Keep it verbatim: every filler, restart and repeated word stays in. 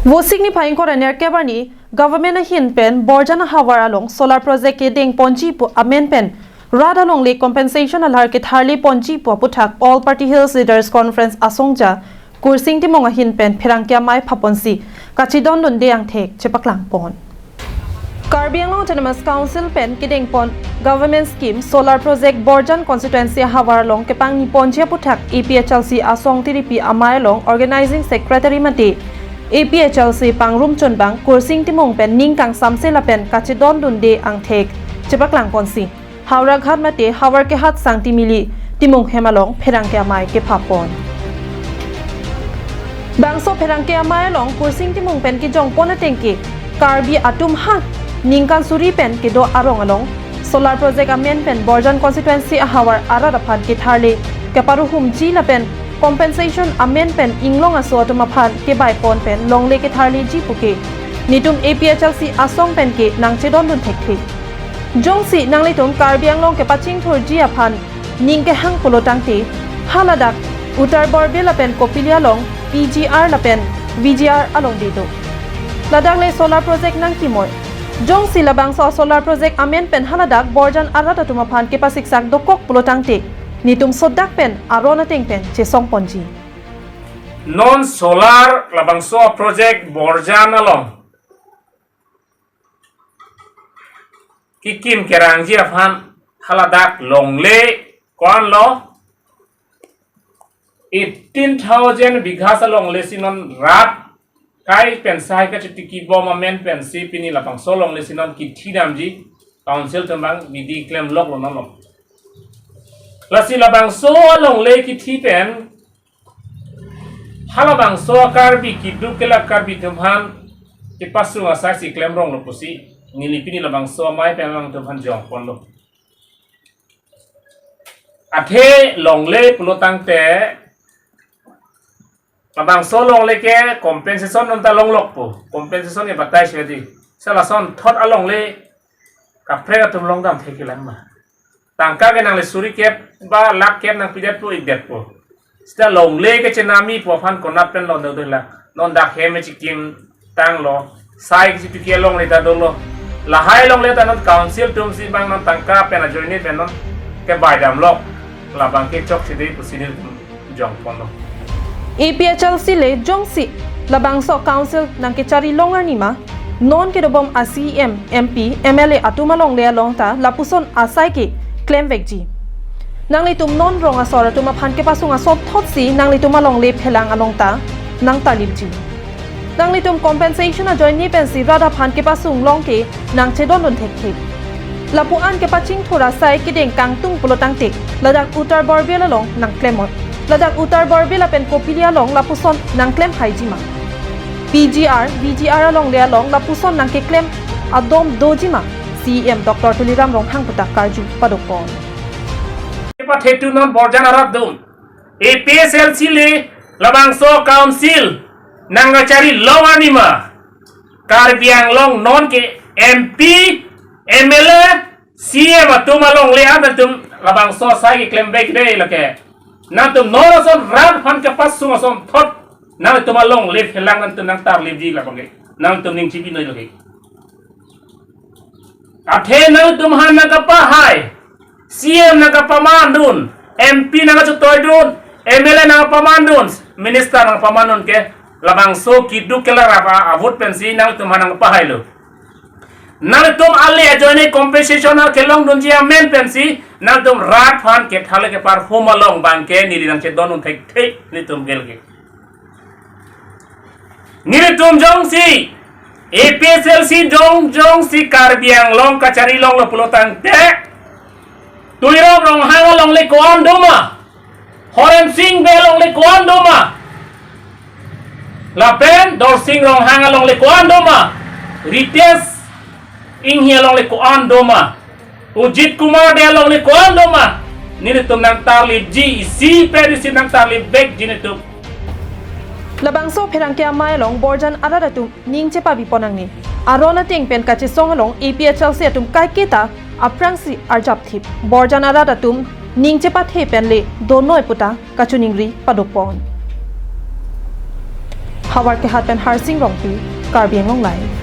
Vosik niphai ingkoi ra nerkep arni Government ahin pen Borjan ahavar along solar project kedeng ponji pu amen pen rat alongle compensation alar ketharle ponji pu aputhak All Party Hills Leaders Conference asongja Kursing Timung ahin pen pherangke amei phaponsi kachedondunde angthek chepaklang pon. Karbi Anglong Autonomous Council pen kedeng pon government scheme solar project Borjan constituency ahavar along kepangni ponji aputhak A P H L C asong tiripi amei along organizing secretary mate A P H L C pangrum chunbang Kursing Timung pen ning kangsamse lapen kachedondunde angthek chepaklang ponsi Howraghat mate Howraghat Sangti Mili Timung hem along pherangke amei kepha pon. Bangso pherangke amei along Kursing Timung pen kejong pon ateng ke Karbi atum ha ningkan suri pen kedo arong along solar project amen pen Borjan constituency ahavar arat aphan ketharle keparuhumji lapen compensation amen pen inglong aso atum aphan kebai pon pen longle ketharleji puke netum A P H L C asong pen ke nangchedondun thekthe. Jongsi nanglitum Karbi Anglong kepachingthurji aphan ning kehang pulo tangte, haladak Uttar Borbil lapen Kopili along P G R lapen V G R along dedo. Ladak le solar project nangkimoi. Jongsi labangso solar project amen pen haladak Borjan arat atum aphan kepasiksak dokok pulo tangte, netum sodak pen aron ateng pen chesong ponji. Non solar labangso project Borjan along kekim kerangji aphan haladak longle ko-an lo, eighteen thousand bighas alongle si non rat kai pen sai kachetiki bom amen pensi pini labangso longle si non kithi damji council atum abang bidi klemlok lo non lo. Lasi labangso alongle kithi pen halabangso Karbi keduk kelak Karbi atum aphan kepasung asai si klemrong lo pusi neli pini labangso amei pen alangtum aphan jong ponlo. Athe longle pulo tangte labangso longle ke compensation non ta longlokpo, compensation ke batai sedi. Sala asonthot alongle kaprek atum longdam thekji lang ma. Tangka ke nangle suri kep ba lakh kep nangpidetpo, ikdetpo. Seta longle kechenami pu aphan konat pen lo dodoi la. Non dak hem chikim tanglo. Sai kechitiki alongle ta dolo. Lahai longle ta non council atum si abang non tangka pen ajoine pen non kebai damlok. Labang ke chokche dei pusi nelitum jong ponlo. A P H L C le jongsi labangso council nangkechari long arni ma, non kedobom a C M, M P, M L A atum alongle along ta lapuson asai ke klemvekji. Nanglitum non rong asor atum aphan kepasung asonthot si nanglitum alongle phelang along ta nangtarlipji. Nanglitum compensation ajoine pensi rat aphan kepasung long ke nangchedondun thekthe. Lapu-an kepachingthur asai kedeng kangtung pulo tangte, ladak Uttar Borbil along nangklemnon. Ladak Uttar Borbil lapen Kopili along lapuson nangklem haiji ma. P G R, V G R alongle along lapuson nangkeklem adom doji ma, C E M Doctor Tuliram Ronghang puta karju padopon. Pathe tu non Borjan arat atum. A P H L C le labangso council nangkachari long arni ma. Karbi Anglong non ke M P, M L A, C M atum alongle an atum labangso asai ke klemvek dei lake. Nangtum non ason rat aphan kepasung asonthot nangtum alongle phelang nangtum nangtarlipji labang ke. Nangtum ning chibinoi lake. Athe nangtum aphan nangkapahai, C M nangkapamandun, M P nangkachetoidun, M L A nangkapamandun, minister nangkapamandun ke labangso keduk kelak rap a-, avut pensi nangtum aphan nangkapahailo. Nangtum ale ajoine compensation kelongdunji amen pensi nangtum rat aphan ketharle keparhum along abang ke neli nangchedondun thekthe nelitum gel ke. Nelitum jongsi A P H L C jong jongsi Karbi Anglong kachari longlo pulo tangte, Tuliram Ronghang alongle ko-an doma, Horen Sing Bey alongle ko-an doma, lapen Dorsing Ronghang alongle ko-an doma, Ritesh Enghi alongle ko-an doma, Ujit Kumar Dey alongle ko-an doma, nelitum nangtarlipji, isi pen isi nangtarlipvekji nelitum. Labangso pherangke amei along Borjan arat atum ning chepabi pon nangne. Aron ateng pen kachesong along A P H L C atum kaiketa aphrangsi arjapthip. Borjan arat atum ning chepathe pen le donoi puta kachiningri padopon. Havar Kehat pen Harsing Rongpi, Karbi Anglong Live.